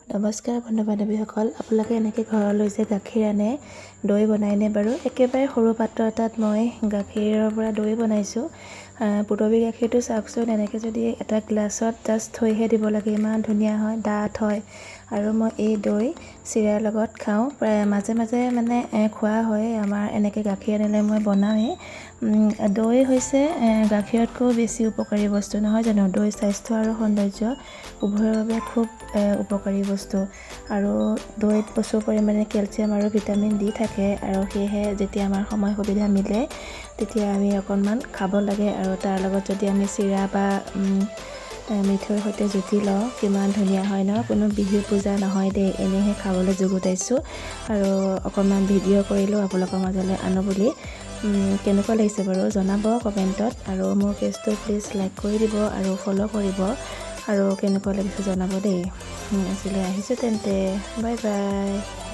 নমস্কাৰ বন্ধু বান্ধৱীসকল, আপোনালোকে এনেকৈ ঘৰলৈ যে গাখীৰ আনে, দৈ বনায়নে বাৰু? একেবাৰে সৰু পাত্ৰ এটাত মই গাখীৰৰ পৰা দৈ বনাইছোঁ। পূৰবী গাখীৰটো চাওকচোন, এনেকৈ যদি এটা গ্লাছত জাষ্ট থৈহে দিব লাগে, ইমান ধুনীয়া হয়, ডাঠ হয়। আৰু মই এই দৈ চিৰাৰ লগত খাওঁ প্ৰায় মাজে মাজে, মানে খোৱা হয় আমাৰ। এনেকৈ গাখীৰ আনিলে মই বনাওঁৱেই। দৈ হৈছে গাখীৰতকৈও বেছি উপকাৰী বস্তু, নহয় জানো? দৈ স্বাস্থ্য আৰু সৌন্দৰ্য উভয়ৰ বাবে খুব উপকাৰী বস্তু। আৰু দৈত প্ৰচুৰ পৰিমাণে কেলছিয়াম আৰু ভিটামিন ডি থাকে। আৰু সেয়েহে যেতিয়া আমাৰ সময় সুবিধা মিলে, তেতিয়া আমি অকণমান খাব লাগে। আৰু তাৰ লগত যদি আমি চিৰা বা মিঠৈৰ সৈতে জুতি লওঁ, কিমান ধুনীয়া হয় ন? কোনো বিহু পূজা নহয় দেই, এনেইহে খাবলৈ যুগুতাইছোঁ আৰু অকণমান ভিডিঅ' কৰিলোঁ আপোনালোকৰ মাজলৈ আনো বুলি। কেনেকুৱা লাগিছে বাৰু জনাব কমেণ্টত। আৰু মোৰ পেজটো প্লিজ লাইক কৰি দিব আৰু ফ'ল' কৰিব। আৰু কেনেকুৱা লাগিছে জনাব দেই। আজিলৈ আহিছোঁ তেন্তে, বাই বাই।